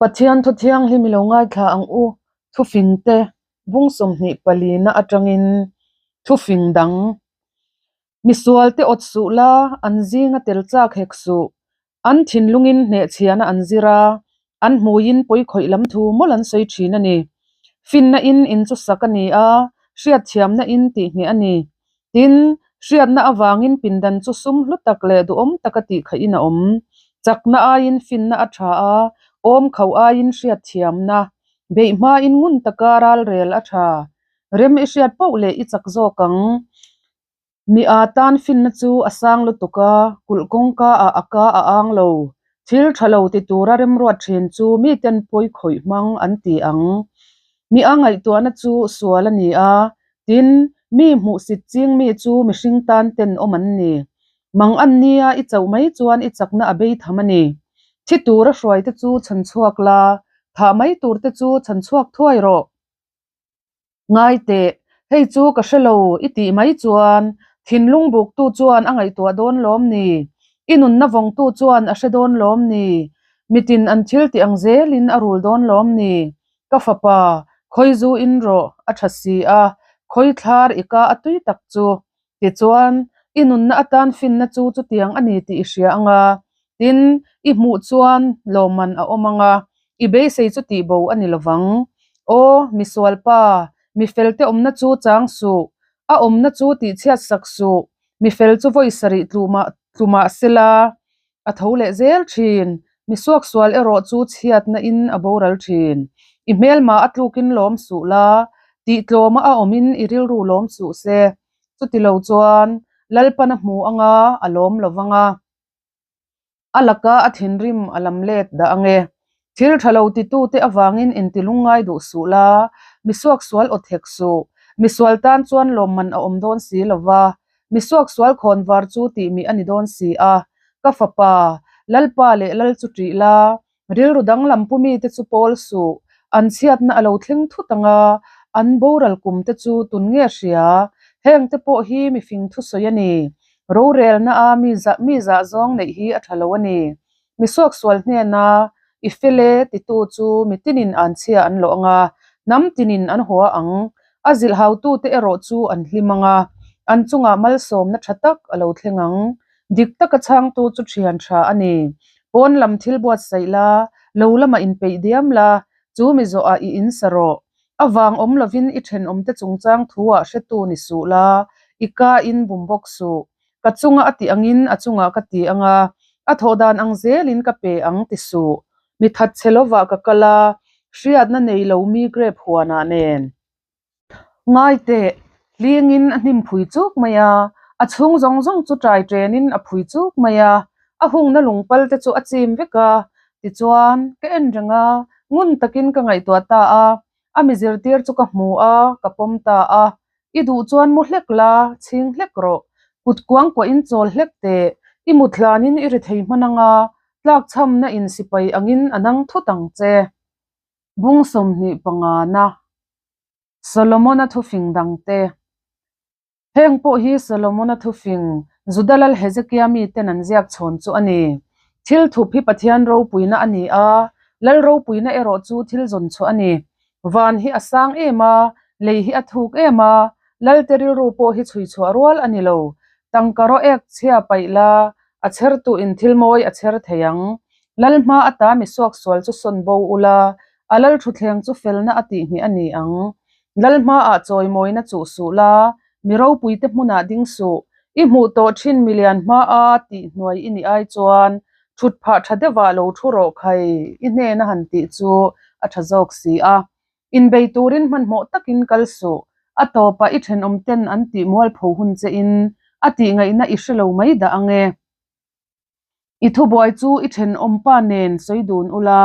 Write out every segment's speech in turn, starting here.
Pathian thu thianghlim i lo ngaithla ang u, thufing te bung 24 na atangin thufing dang. Misual te awt suh la, an zinga tel chak hek suh. An thinlungin hnehchhiahna an zir a, an hmuiin pawi khawih lam thu mawlh an sawi thin a ni. Finna in in chu sak a ni a, hriatthiamna in tih ngheh a ni. Tin, hriatna avangin pindan chu sum hlu tak leh duhawm taka tih khaihin a awm. Chakna aiin finna a tha a, awm khauh aiin hriatthiamna, beih hmain ngun taka ralrel a tha. Rem i hriat poh leh i chak zawk ang. Mi a tan finna chu a sang lutuk a, kulh kawngka ah a ka a ang lo. Thil tha lo ti tura remruat thin chu miten pawi khawih hmang an ti ang. Mi a ngaihtuahna chu sual a ni a, tin, mi hmuhsit ching mi chu mihring tan ten awm an ni. Mang an nia i chauh mai chuan i chakna a bei tham a ni. Thi tura hruaite chu chhan chhuak la, thah mai turte chu chhan chhuak thuai rawh. Ngai teh, hei chu ka hre lo i tih mai chuan thinlung buktu chuan a ngaihtuah dawn lawm ni? I nunna vawngtu chuan a hre dawn lawm ni? Mitin an thil tih ang zelin a rul dawn lawm ni? Ka fapa, khawi zu in rawh, a tha si a, khawi thlar i ka a tui tak chu. Tichuan, i nunna atan finna chu chutiang a ni tih i hria ang a, tin, i hmuh chuan lawmman a awm ang a, i beisei chu tihbo a ni lovang. Aw, misualpa, mi felte awmna chu chang suh, a awmna chu tihchhiat sak suh, mi fel chu vawi sarih tlu mah sela, A tho leh zel thin. Mi suaksual erawh chu chhiatna in a boral thin. I hmelma a tlukin lawm suh la, tih tlawma a awmin i rilru lawm suh se. Chuti lo chuan Lalpan a hmu anga a lawm lo vang a, a laka a thinrim a lam let dah ang e. Thil tha lo titute avangin intilungngai duh suh la, mi suaksual aw thek suh. Misual tan chuan lawmman a awm dawn si lo va, Mi suaksual khawnvar chu tihmih a ni dawn si a, ka fapa, Lalpa leh Lal chu ṭih la, rilru danglam pu mite chu pawl suh, an chhiatna a lo thleng thut ang a, an boral kum te chu tun nge hria? Hengte pawh hi mifing thusawi a ni. Rorelna a mi mi zah zawng neih hi a ṭha lo a ni. Mi suaksual hnena i fel e titu chu mi tinin an chhia an lawh ang a, hnam tinin an haw ang. A zilhautute erawh chu an hlim ang a, an chungah malsawmna tha tak a lo thleng ang. Dik taka chhangtu chu thian tha a ni. Pawn lam thil buatsaih la, lo lamah inpeih diam la, chu mi zawhah i insa rawh. A vang awm lovin i thenawmte chungchang thuah hretu ni suh la, i ka in bum bawk suh. Ka chunga a tih angin a chungah ka ti ang a, a thawh dan ang zelin ka pe ang ti suh. Mi that che lovah ka kal a, hriatna nei lo mi grape huanah nen. Ngai teh, hlingin a hnim phui chuk mai a, a chhung zawng zawng chu ṭai ṭenin a phui chuk mai a, a hungna lungpal te chu a chim vek a. Tichuan, ka en reng a, ngun takin ka ngaihtuah ta a, a mi zirtir chu ka hmu a, ka pawm ta a. I duh chuan mu hlek la, chhing hlek rawh. Kut kuang kuahin chawl hlek teh. I mut hlanin i ri thei hman ang a, tlakchhamna in sipai angin a nang thut ang che. Bung 25 na Solomona thufing dangte. Heng pawh hi Solomona thufing, Juda lal Hezekia miten an ziak chhawn chu a ni. Thil thup hi Pathian ropuina a ni a, lal ropuina erawh chu thil zawn chhuah a ni. Van hi a sang em a, lei hi a thuk em a, lalte rilru pawh hi chhui chhuah rual a ni lo. Tangka rawh ek chhia paih la, a chhertuin thil mawi a chher thei ang. Lal hma ata mi suaksual chu sawn bo ula, a lal thutthleng chu felna a tihngih a ni ang. Lal hmaah chawimawina chuh suh la, mi ropuite hmunah ding suh. I hmuh tawh thin milian hmaa tihhnuai i nih ai chuan thut phah tha deuhah lo thu rawh khai i hnena han tih chu a tha zawk si a. Inbei turin hmanhmawh takin kal suh. A tawpah i thenawmten an tih mualpho hun chein a tihngaihna i hre lo mai dah ang e. I thubuai chu i thenawmpa nen sawi dun ula,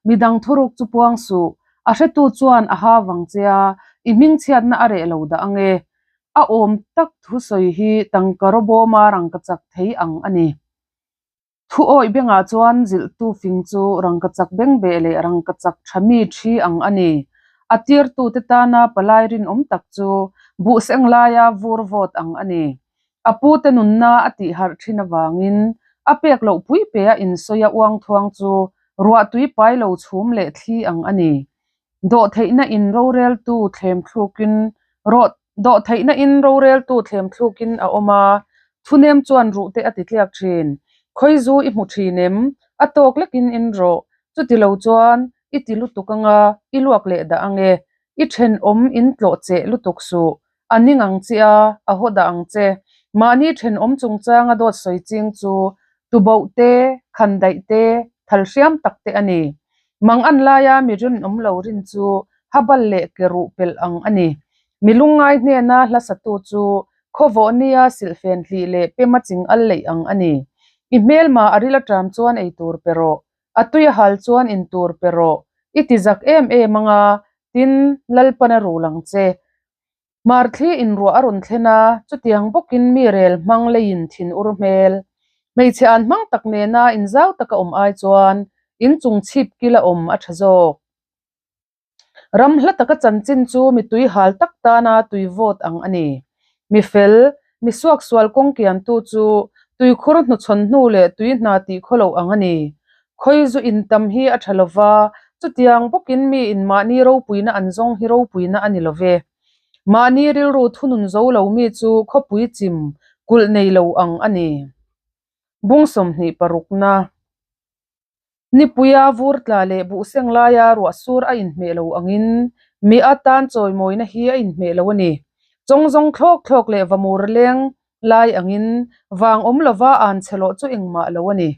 midang thuruk chu puang suh. A hretu chuan a ha vang che a, i hmingchhiatna a reh lo dah ang e. A awm tak thusawi hi tangka rawbawma rangkachak thei ang a ni. Thu awih bengah chuan zilhtu fing chu rangkachak bengbeh leh rangkachak tha mi thi ang a ni. A tirtute tana palai rinawm tak chu buhseng laia vur vawt ang a ni. A pute nunna a tihharh thin avangin a pek loh pui pe a insawi a uang thuang chu Ruahtui pai lo chhum leh thli ang a ni. Dawhtheihna in roreltu thlem thlukin Dawhtheihna in roreltu thlem thlukin a awm a, thunem chuan ruh te a ti tliak thin. Khawizu i hmu thin em? A tawk lekin in rawh. Chuti lo chuan i ti lutuk anga i luak leh dah ange. I thenawm in tlawh cheh lutuk suh. A ning ang che a, a haw dah ang che. Mahni thenawm chungchanga dawt sawi ching chu tuboh te, khandaih te, thal hriam tak te a ni. Mang an laia mi rinawm lo rin chu habal leh ke ruh pelh ang a ni. Mi lungngai hnena hla satu chu khawvawh nia silhfen hlih leh pema ching al leih ang a ni. I hmelma a ril aṭam chuan ei tur pe rawh. A tui a hal chuan in tur pe rawh. I ti zak em em anga, tin, Lalpan a rul ang che. Hmarthli inruah a rawn thlen a, chutiang bawkin mi rel hmang leiin thin ur hmel. Hmeichhe an hmang tak nena inzau taka awm ai chuan inchung chhip kil a awm a tha zawk. Ram hla taka chanchin chu mi tui hal tak tana tui vawt ang a ni. Mi fel, mi suaksual kawng kiantu chu tuikhur hnuchhawn hnu leh tui hna tih khaw loh ang a ni. Khawi zu in tam hi a tha lo va, chutiang bawkin mi in mahni ropuina an zawng hi ropuina a ni lo ve. Mahni rilru thunun zo lo mi chu khawpui chim kulh nei lo ang a ni. Bung 26na. Nipuia vur tla leh buhseng laia ruah sur a inhmeh lo angin mi atan chawimawina hi a inhmeh lo a ni. Chawngzawng thlawk thlawk leh vamur leng lai angin vang awm lova an chhe lawh chu engmah lo a ni.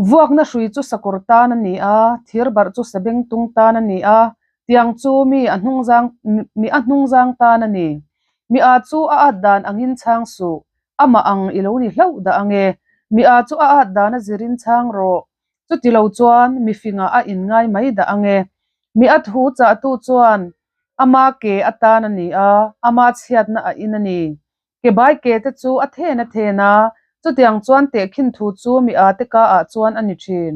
Vuakna hrui chu sakawr tan a ni a, thir barh chu sabengtung tan a ni a, tiang chu mi a hnungzang mi a hnungzang tan a ni. Mi a chu a at dan angin chhang suh, amah ang i lo ni hlauh dah ange. Mi a chu a at dan a zirin chhang rawh, chuti lo chuan mi fingah a inngai mai dah ange. Mi a thu chahtu chuan ama ke atan a ni a, ama chhiatna a in a ni. Ke bai ke te chu a then a then a, chutiang chuan tehkhin thu chu mi a te ka ah chuan a ni thin.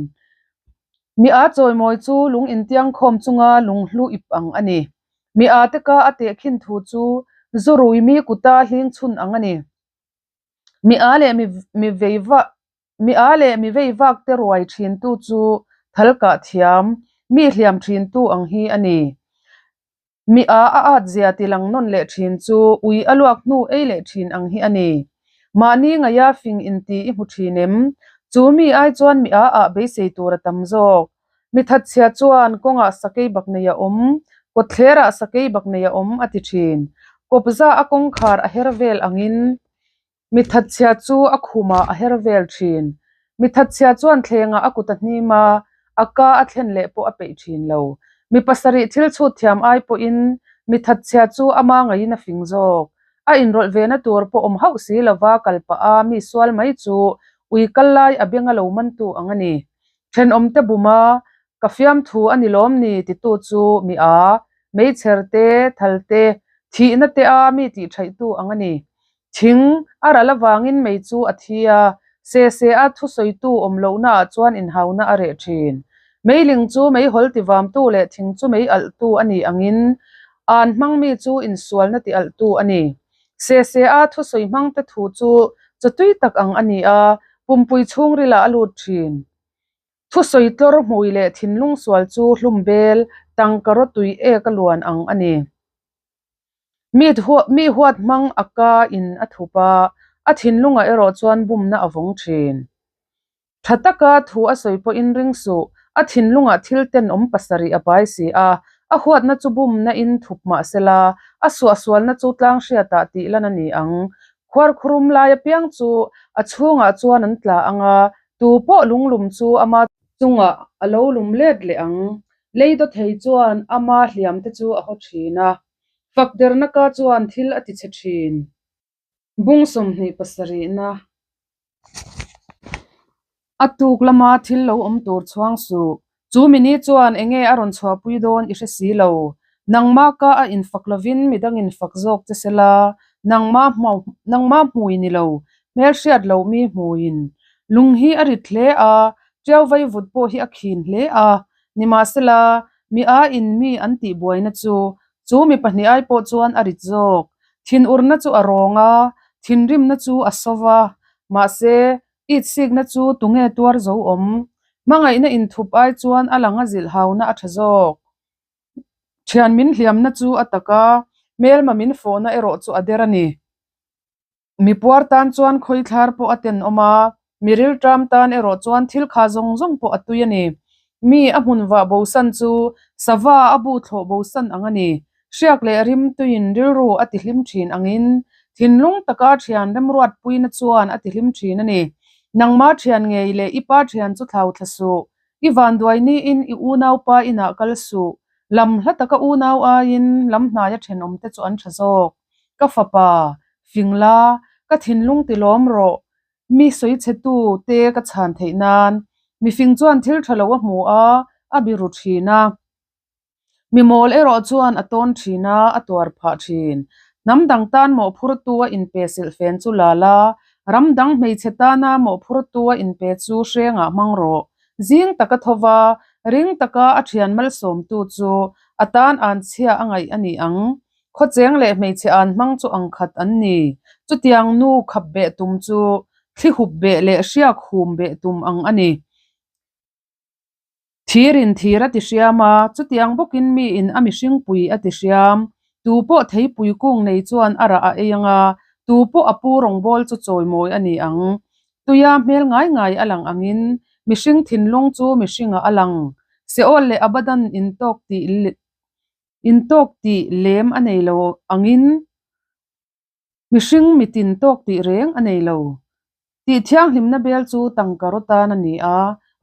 Mi a chawimawi chu lung intiang khawm chunga lunghlu ip ang a ni. Mi a te ka a tehkhin thu chu zu rui mi kuta hling chhun ang a ni. Mi a leh mi mi vei va mi a leh mi vei vak te ruai thin tu chu thal kah thiam, mi hliam thin tu ang hi a ni. Mi a a at zia ti lang nawn leh thin chu ui a luak hnu ei leh thin ang hi a ni. Mahni ngaia fing inti i hmu thin em? Chu mi ai chuan mi a ah beisei tur a tam zawk. Mi thatchhia chuan kawngah sakei bak nei a awm, kawtthlerah sakei bak nei a awm a ti thin. Kawpza a kawngkhar a her vel angin Mi thatchhia chu a khumah a her vel thin. Mi thatchhia chuan thlengah a kut a hnim a, a ka a thlen leh pawh a peih thin lo. Mi pasarih thil chhut thiam ai pawhin mi thatchhia chu ama ngaiin a fing zawk. A inrawlh vena tur pawh awm hauh si lova kal pah a mi sual mai chu ui kal lai a benga lo mantu ang a ni. Thenawmte buma Ka fiamthu a ni lawm ni titu chu mi a, meichher te, thal te, thihna te a mi tih thaihtu ang a ni. Thing a ral avangin mei chu a thi a, se se a thusawitu awm lohna ah chuan inhauna a reh thin. Meiling chu meihawl tivamtu leh thing chu mei alhtu a nih angin an hmangmi chu insualna ti alhtu a ni. Se se a thusawi hmangte thu chu chawtui tak ang a ni a, pumpui chhungrilah a lut thin. Thusawi tlawr hmui leh thinlung sual chu hlum bel, tangka rawtui ek a luan ang a ni. Mi mi huat hmang a ka in a thup a, a thinlungah erawh chuan bumna a vawng thin. Tha taka thu a sawi pawhin ring suh, a thinlungah thil tenawm pasarih a pai si a, a huatna chu bumna in thup mah sela, a suahsualna chu tlang hriatah tih lan a ni ang. Khuarkhurum lai apiang chu a chhungah chuan an tla ang a, tu pawh lunglum chu ama chungah a lo lum let leh ang. Lei dawthei chuan ama hliam te chu a haw thin a, fak derna ka chuan thil a ti chhe thin. Bung 27na. A tuk lama thil lo awm tur chhuang suh. Chu mini chuan enge a rawn chhuahpui dawn i hre si lo. Nangmah ka a infak lovin midang infak zawk che sela, nangmah nangmah hmui ni lo, hmelhriat loh mi hmuiin. Lung hi a rit hle a, ṭiau vaivut pawh hi a khin hle a. Nimahsela, mi a in mi an tihbuaina chu Chu mi pahnih ai pawh chuan a rit zawk. Thinurna chu a rawng a, thinrimna chu a so va. Mahse, itsikna chu tunge tuar zo awm? Hmangaihna inthup ai chuan a lang a zilh hauna a tha zawk. Thian min hliamna chu a tak a, hmelma min fawhna erawh chu a der a ni. Mi puar tan chuan khawithlar pawh a tenawm a, mi rilṭam tan erawh chuan thil kha zawng zawng pawh a tui a ni. Mi a hmun vah bosan chu sava a bu thlawh bosan ang a ni. Hriak leh rim tuiin rilru a tihlim thin angin thinlung taka thian remruatpuina chuan a tihlim thin a ni. Nangma thian ngei leh i pa thian chu thlau thla suh. I vanduai niin i unaupa inah kal suh. Lam hla taka unau aiin lam hnaia thenawmte chu an tha zawk. Ka fapa, fing la, ka thinlung ti lawm rawh. Mi sawichhetu te ka chhan theih nan. Mifing chuan thil tha lo a hmu a, a biru thin a. Mi mawl erawh chuan a tawn thin a, a tuar phah thin. Hnam dang tan mawhphurtu a inpe silhfen chu la la, ram dang hmeichhe tana mawhphurtu a inpe chu hrengah hmang rawh. Zing taka tho va, ring taka a thian malsawmtu chu a tan an chhia a ngaih a ni ang. Khawcheng leh hmeichhe an hmang chu ang khat an ni. Chutiang nu khap beh tum chu thli hup beh leh hriak hum beh tum ang a ni. Thir in thir a ti hriam a, chutiang bawkin mi in a mihringpui a ti hriam. Tu pawh theipui kung nei chuan a rah a ei ang a, tu pawh a pu rawngbâwl chu chawimawi a ni ang. Tuia hmel ngai ngai a lang angin mihring thinlung chu mihringah a lang. Seol leh Abaddon intawk tih intawk tih lem a nei lo angin Mihring mitin tawk tih reng a nei lo. Tih thianghlimna bel chu tangka raw tan a ni a,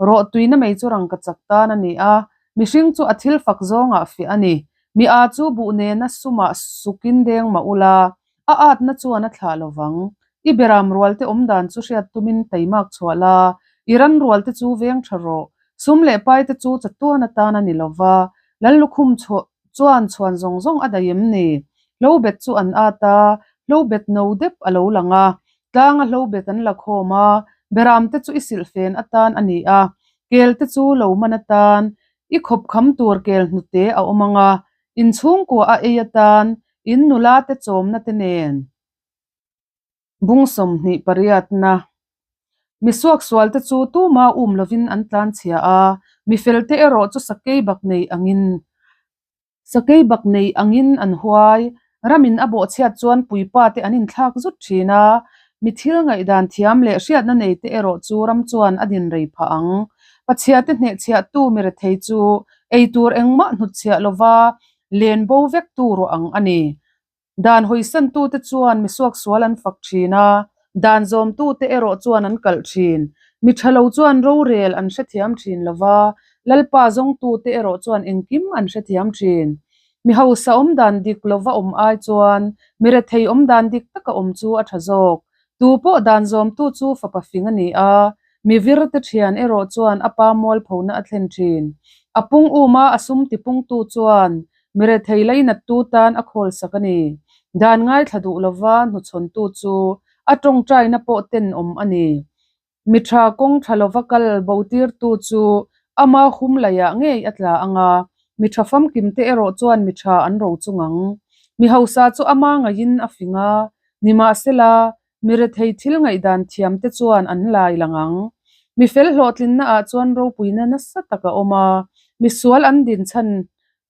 rawh tuina mei chu rangka chak tan a ni a, mihring chu a thil fak zawngah fiah a ni. Mi a chu buh nena sumah sukin deng mah ula, a atna chuan a thlah lo vang. I beram rualte awmdan chu hriat tumin taimak chhuah la, i ran rualte chu veng tha rawh. Sum leh paite chu chatuan atan a ni lo va, Lallukhum chuan chhuan zawng zawng a daih em ni? Hlobet chu an at a, hlobet no dep a lo lang a, tlanga hlobet an la khawm a, beram te chu i silhfen atan a ni a, kel te chu lo man atan, i khawp kham tur kel hnute a awm ang a, inchhungkua a ei atan, in nula te chawmna te nen. Bung 28na Mi suaksualte chu tuma um lovin an tlanchhia a, mi felte erawh chu sakei bak nei angin sakei bak nei angin an huai. Ramin a bawhchhiat chuan puipa te an inthlak zut thin a, mi thil ngaihdan thiam leh hriatna neite erawh chu ram chuan a din rei phah ang. Pachhiate hnehchhiahtu mi rethei chu eitur engmah hnutchhiah lova len bo vektu ruah ang a ni. Dan hawisantute chuan mi suaksual an fak thin a, dan zawmtute erawh chuan an kalh thin. Mi tha lo chuan rorel an hrethiam thin lo va, Lalpa zawngtute erawh chuan engkim an hrethiam thin. Mi hausa awmdan dik lova awm ai chuan mi rethei awmdan dik taka awm chu a tha zawk. Tu pawh dan zawmtu chu fapa fing a ni a, mi virte thian erawh chuan a pa mualphona a thlen thin. A pung uma a sum tipungtu chuan Mi rethei lainattu tan a khawl sak a ni. Dan ngaithla duh lova hnuchhawntu chu a tawngtaina pawh tenawm a ni. Mi tha kawng tha lova kal botirtu chu ama hum laiah ngei a tla ang a, mi tha famkimte erawh chuan mi tha an ro chung ang. Mi hausa chu ama ngaihin a fing a, nimahsela mi rethei thil ngaihdan thiamte chuan an lai lang ang. Mi fel hlawhtlinnaah chuan ropuina nasa tak a awm a, mi sual an din chhan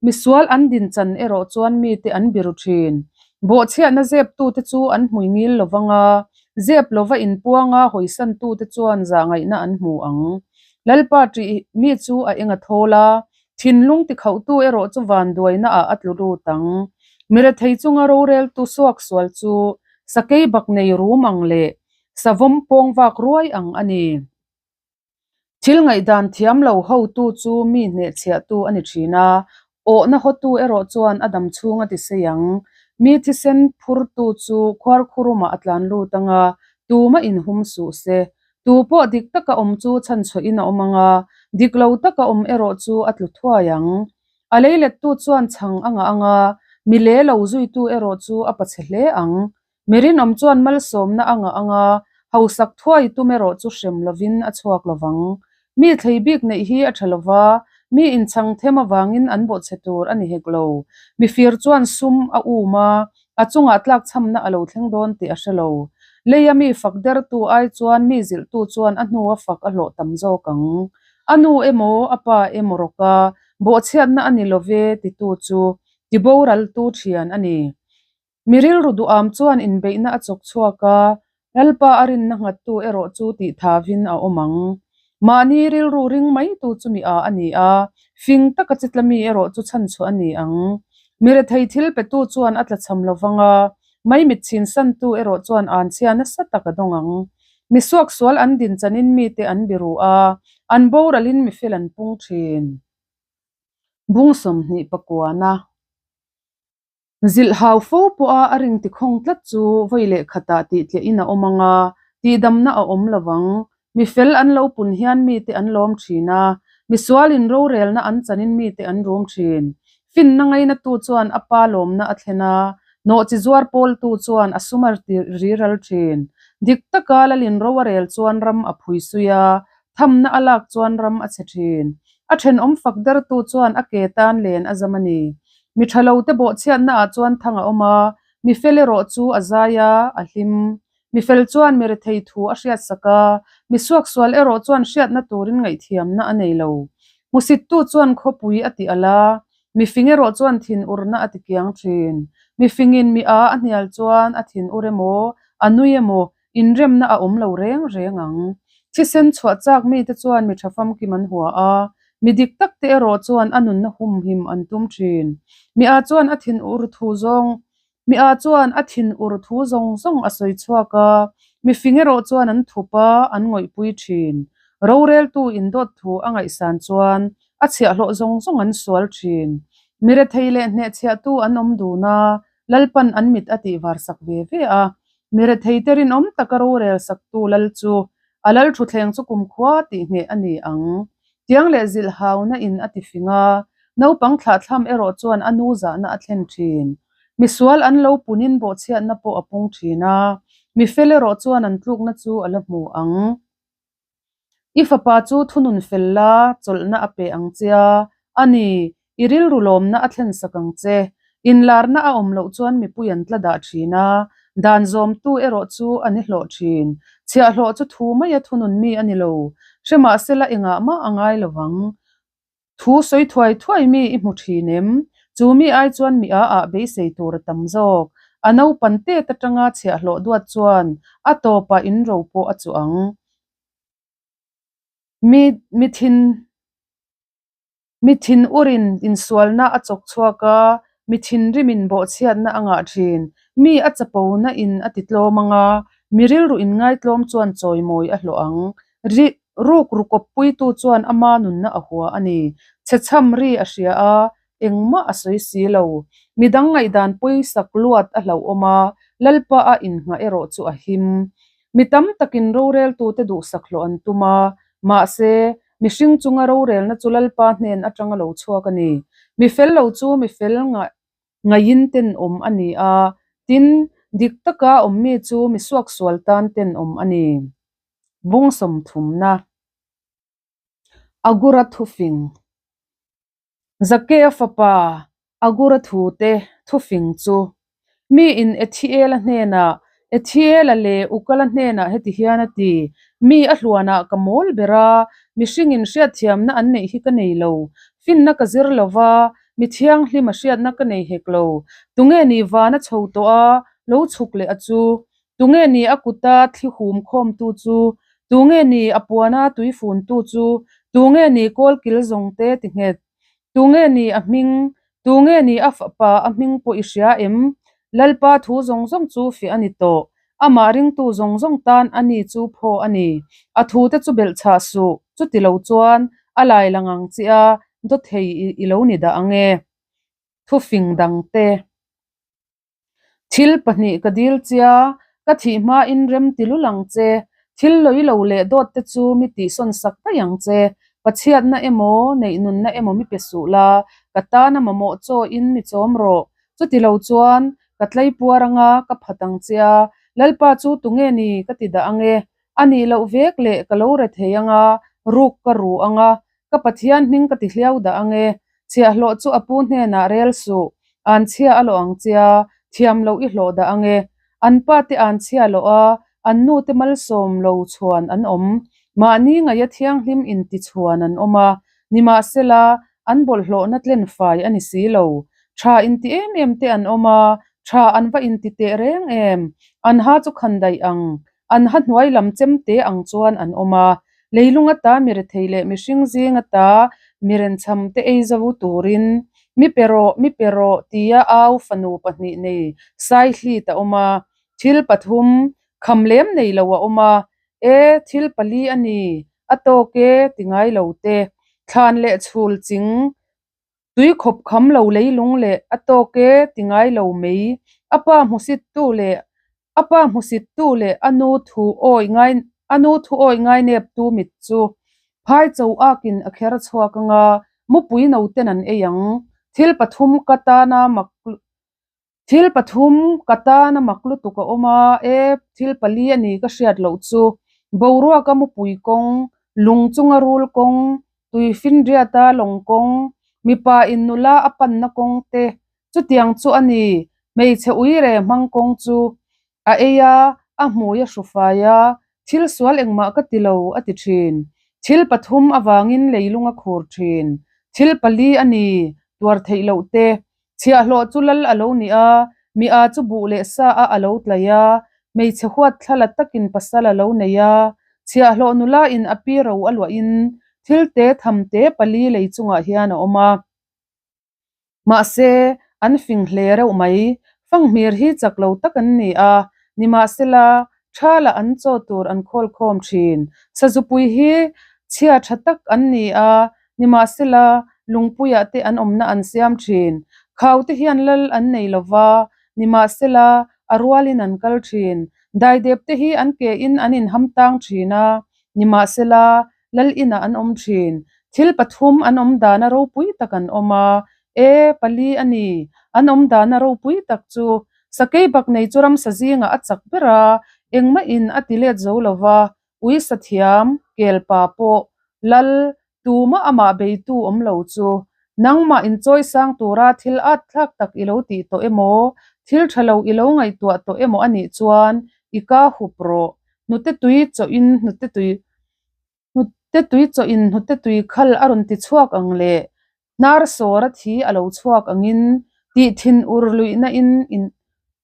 Misual an din chan erawh chuan mite an biru thin. Bawhchhiahna zeptute chu an hmui ngil lo vang a, zep lova inpuanga hawisantute chuan zahngaihna an hmu ang. Lalpa ṭih mi chu a eng a thawl a, thinlung tikhauhtu erawh chu vanduainaah a tlu lut ang. Mirethei chunga roreltu suaksual chu sakei bak nei rum ang leh savawm pawng vak ruai ang a ni. Thil ngaihdan thiam lo hotu chu mi hnehchhiahtu a ni thin a, awhna hawtu erawh chuan a dam chhung a ti sei ang. Mi thisen phurtu chu khuarkhurumah a tlan lut ang a, tuma inhum suh se. Tu pawh dik taka awm chu chhanchhuahin a awm ang a, dik lo taka awm erawh chu a tlu thuai ang. A leilettu chuan chhang a ngah ang a, mi le lo zuitu erawh chu a pachhe hle ang. Mi rinawm chuan malsawmna a ngah ang a, hausak thuai tum erawh chu hrem lovin a chhuak lo vang. Mi thlei bik neih hi a tha lo va, mi inchhang them avangin an bawhchhe tur a ni hek lo. Mi fir chuan sum a um a, a chungah tlakchhamna a lo thleng dawn tih a hre lo. Leia mi fak dertu ai chuan mi zilhtu chuan a hnua fak a hlawh tam zawk ang. A nu emaw a pa emaw rawka bawhchhiatna a ni lo ve titu chu tiboraltu thian a ni. Mi rilru duham chuan inbeihna a chawk chhuak a, Lalpa a rinna nghattu erawh chu tih thavin a awm ang. Mahni rilru ring maitu chu mi a a ni a, fing taka chi tla mi erawh chu chhanchhuah a ni ang. Mi rethei thil petu chuan a tlachham lo vang a, maimit chhinsantu erawh chuan anchhia nasa tak a dawng ang. Mi suaksual an din chanin mite an biru a, an boralin mi fel an pung thin. Bung 20 pakuana. Zilh hau fo pawha a ring tikhawng tlat chu vawi leh khatah tih tliahin a awm ang a, tihdamna a awm lo vang. Mi fel an lo pun hian mite an lawm thin a, misualin rorelna an chanin mite an rum thin. Finna ngainatu chuan a pa lawmna a thlen a, nawhchi zuar pawltu chuan a sum a riral thin. Dik taka lalin ro a rel chuan ram a phui sui a, thamna a lak chuan ram a chhe thin. A thenawm fak dertu chuan a ke tan len a zam a ni. Mi tha lo te bawhchhiatna ah chuan thang a awm a, mi fel erawh chu a zai a, a hlim. Mi fel chuan mi rethei thu a hriatsak a, mi suaksual erawh chuan hriatna turin ngaihthiamna a nei lo. Hmusittu chuan khawpui a ti alh a, mi fing erawh chuan thinurna a ti kiang thin. Mi fingin mi a a hnial chuan a thinur emaw, a nui emaw, Inremna a awm lo reng reng ang. Thisen chhuah chak mite chuan mi tha famkim an hua a, mi dik tak te erawh chuan a nunna humhim an tum thin. Mi a chuan a thin ur thu zawng Mi a chuan a thin ur thu zawng zawng a sawi chhuak a, mi fing erawh chuan an thup a, an ngawihpui thin. Roreltu indawt thu a ngaihsan chuan a chhiahhlawh zawng zawng an sual thin. Mi rethei leh hnehchhiahtu an awm dun a, Lalpan an mit a tihvar sak ve ve a, Mi retheite rinawm taka rorel saktu lal chu a lal thutthleng chu kumkhua tih ngheh a ni ang. Tiang leh zilh hauna in a ti fing a, naupang thlahthlam erawh chuan a nu zahna a thlen thin. Misual an lo punin bawhchhiatna pawh a pung thin a, mi fel erawh chuan an tlukna chu a la hmu ang. I fapa chu thunun fel la, chawlhna a pe ang che a, a ni, i rilru lawmna a thlen sak ang che. Inlarna a awm loh chuan mipui an tla dah thin a, dan zawmtu erawh chu an i hlawh thin. Chhiahhlawh chu thu maia thunun mi a ni lo, hre mahsela engah mah a ngai lo vang. Thu sawi thuai thuai mi i hmu thin em? Chu mi ai chuan mi a ah beisei tur a tam zawk. A naupan tet atanga chhiahhlawh duat chuan a tawpah in ro pawh a chuh ang. Mi mi thin mi thin urin insualna a chawk chhuak a, mi thinrimin bawhchhiatna a ngah thin. Mi a chapona in a ti tlawm ang a, mi rilru inngaitlawm chuan chawimawi a hlawh ang. Ri ruk ru kawppuitu chuan ama nunna a hua a ni. Chhechham ri a hria a, engmah a sawi si lo. Midang ngaihdan pawisak luat a hlauhawm a, Lalpa a inngah erawh chu a him. Mi tam takin roreltute duhsak hlawh an tum a, mahse, mihring chunga rorelna chu Lalpa hnen atanga lo chhuak a ni. Mi fel lo chu mi fel ngah Ngaiin tenawm a ni a, tin, dik taka awmmi chu mi suaksual tan tenawm a ni. Bung sawmthumna. Agura thufing. Zakea fapa Agura thute thufing chu miin Ethiela hnenah, Ethiela leh Ukala hnenah heti hian a ti, Mi a hluanah ka mawl ber a, mihringin hriatthiamna an neih hi ka nei lo, finna ka zir lo va, Mi thianghlim a hriatna ka nei hek lo. Tunge ni van a chho tawh a, lo chhuk leh a chu? Tunge ni a kuta thli hum khawmtu chu? Tunge ni a puana tui funtu chu? Tunge ni kawlkil zawngte ti nghet? Tunge ni a hming? Tunge ni a fapa a hming pawh i hria em? Lalpa thu zawng zawng chu fiah a ni tawh. Amah ringtu zawng zawng tan a ni chu phaw a ni. A thute chu belh chhah suh. Chuti lo chuan a lai lang ang che a, dawthei i lo ni dah ang e. Thufing dangte. Thil pahnih ka dil chia, ka thih hmain rem ti lul ang che. Thil lawilo leh dawt te chu mi tihsawn sak daih ang che. Pachhiatna emaw, neihnunna emaw mi pe suh la, ka tana mamawh chaw in mi chawm rawh. Chuti lo chuan, ka tlaipuar anga ka phat ang che a, Lalpa chu tunge ni ka ti dah ang e. A nih loh vek leh ka lo re thei anga, ruk ka ru anga, ka Pathian hming ka ti hliau dah ang e. Chhiahhlawh chu a pu hnenah rel suh, an chhia a lawh ang chia, thiam loh i hlawh dah ang e. An pa te an chhia loh a, an nu te malsawm lo chhuan an awm. Mahni ngaia thianghlim intichhuan an awm a, nimahsela, an bawlhhlawhna tlen fai a ni si lo. Tha inti em em te an awm a, tha an va inti teh reng em? An ha chu khan daih ang, an ha hnuai lam chem te ang chuan an awm a. Leilung ata mi rethei leh mihring zing ata mi renchham te ei zo turin mi pe rawh, mi pe rawh tia au fanu pahnih nei Saihlit a awm a. Thil pathum kham lem nei lo a awm a, E, thil pali a ni, a tawk e ti ngai lo te. Thlan leh chhul ching tui khawp kham lo leilung leh a tawk e ti ngai lo mai. A pa hmusittu leh a pa hmusittu leh a nu thu awi ngai a nu thu awi ngai neptu mit chu phai cho akin a kher chhuak anga mupui no ten an ei ang. Thil pathum ka tana mak Thil pathum ka tan a mak lutuk a awm a, e, thil pali a ni ka hriat loh chu. Boruaka mupui kawng, lung chunga rul kawng, tuifinriata lawng kawng, mipa in nula a panna kawng te, chutiang chu a ni, hmeichhe uire hmang kawng chu. A ei a, a hmui a hru fai a, thil sual engmah ka ti lo a ti thin. Thil pathum avangin leilung a khur thin. Thil pali a ni, tuar theih loh te. Chhiahhlawh chu lal a lo ni a, mi a chu buh leh sa a a lo tlai a, hmeichhe huat thla la takin pasal a lo nei a, chhiahhlawh nula in a pi ro a luahin thil te tham te pali lei chungah hian a awm a. Mahse, an fing hle reuh mai. Fanghmir hi chak lo tak an ni a, nimahsela, thala an chaw tur an khawl khawm thin. Sazupui hi chhia tha tak an ni a, nimahsela, lungpuiah te an awmna an siam thin. Khau te hian lal an nei lo va, nimahsela, a rualin an kal thin. Daidep te hi an ke in an inham tang thin a, nimahsela, Lal inah an awm thin. Thil pathum an awm dana ropui tak an awm a, e, pali a ni. An awm dana ropui tak chu sakei bak nei chu ramsa zingah a chak ber a, engmahin a ti let zo lo va, ui sathiam, kelpa pawh, lal, tumah amah beitu awm lo chu. Nangmah inchawi sang tura thil at thlak tak i lo tih tawh emaw, thil tha lo i lo ngaihtuah tawh emaw a nih chuan i ka hup rawh. Hnute tui chawhin hnute tui Hnute tui chawhin hnute tui khal a rawn ti chhuak ang le, hnar sawr a thi a lo chhuak angin tih thin ur luihna in in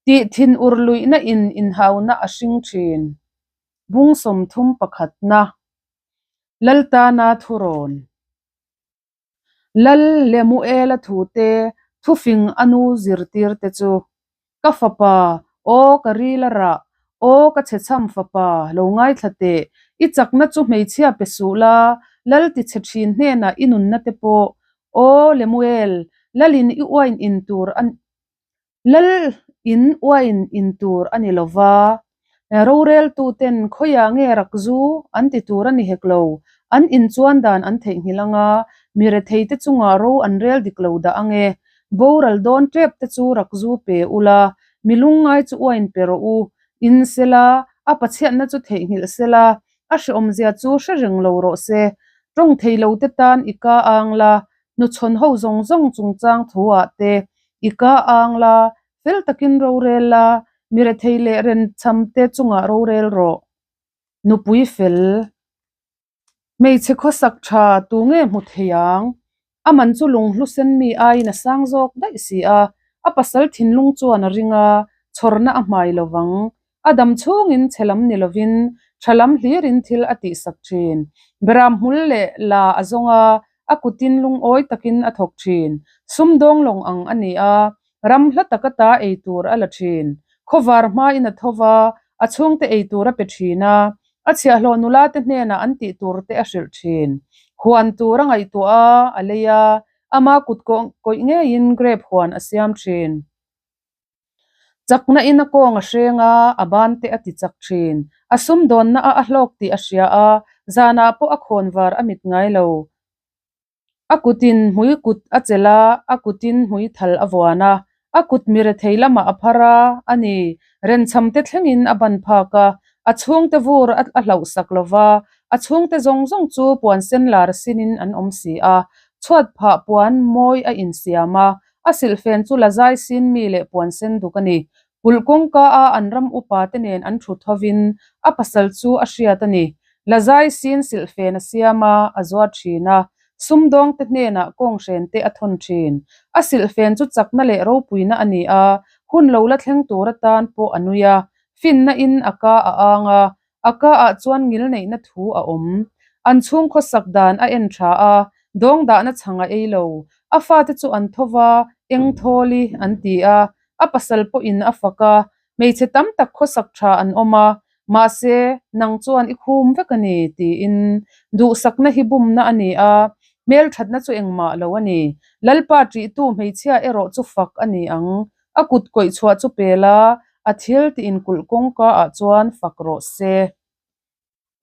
tih thin ur luihna in inhauna a hring thin. Bung 31 na Laltana thurawn. Lal Lemuela thute thufing a nu zirtir te chu, Ka fapa, aw ka ril a rah, aw ka chhechham fapa, lo ngaithla teh, i chakna chu hmeichhia pe suh la, lal ti chhe thin hnenah i nunna te pawh, aw Lemuel, lalin i uain in tur a Lal in uain in tur a ni lo va, roreltuten khawiah nge rak zu an ti tur a ni hek lo, an inchuan dan an theihnghilh ang a, mi retheite chungah ro an rel dik lo dah ang e. Boral dawn tep te chu rak zu pe ula, mi lungngai chu uain pe rawh u, in sela, a pachhiatna chu theihnghilh sela, a hrehawmzia chu hre reng lo rawh se. Tawng thei lote tan i ka ang la, hnuchhawn ho zawng zawng chungchang thu-ah te i ka ang la, fel takin rorel la, mi rethei leh renchham te chungah rorel rawh. Nupui fel. Hmeichhe khawsak tha tu nge hmu thei ang? A man chu lunghlu sen mi aiin a sang zawk daih si a, a pasal thinlung chuan a ring a, chhawrna a hmai lo vang. A dam chhungin chhe lam ni lovin tha lam hlirin thil a tihsak thin. Beram hmul leh la a zawng a, a kutin lungawi takin a thawk thin. Sumdawng lawng ang a ni a, ram hla taka ta ei tur a la thin. Khawvar hmain a tho va, a chhungte ei tur a pe thin a, a chhiahhlawh nula te hnenah an tih tur te a hrilh thin. Huan tur a ngaihtuah a, a lei a, ama kut kawih ngeiin grape huan a siam thin. Chakna in a kawng a hreng a, a ban te a ti chak thin. A sumdawnna a a hlawk tih a hria a, zanah pawh a khawn var a mit ngai lo. A kutin hmui kut a chelh a, a kutin hmui thal a vuan a, a kut mi rethei lamah a phar a, a ni, renchham te thlengin a ban phak a, a chhungte vur a a hlauhsak lo va, a chhungte zawng zawng chu puan sen lar sinin an awm si a, chhuat phah puan mawi a insiam a, A silhfen chu la zai sin mi leh puan sen duk a ni. Kulh kawngka a an ram upa te nen an thut hovin a pasal chu a hriat a ni. Lazai sin silhfen a siam a, a zuar thin a, sumdawngte hnenah kawnghren te a thawn thin. A silhfen chu chakna leh ropuina a ni a, hun lo la thleng tur atan pawh a nui a, finna in a ka a ang a, a ka ah chuan ngilneihna thu a awm. An chhung khawsak dan a en tha a, dawng dahna chhang a ei lo. A fate chu an tho va, eng thawli an ti a, a pasal pawhin a fak a, Hmeichhe tam tak khawsak tha an awm a, mahse, nang chuan i khum vek a ni, tiin duhsakna hi bumna a ni a, hmelthatna chu engmah lo a ni. Lalpa ṭihtu hmeichhia erawh chu fak a ni ang, a kut kawih chhuah chu pel a, a thil tih inkulh kawngka ah chuan fak rawh se.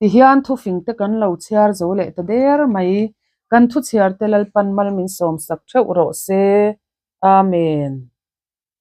Tihian thufing te kan lo chhiar zo leh ta der mai. Kan thu chhiar te Lalpan mal min sawmsak theuh rawh se. Amen.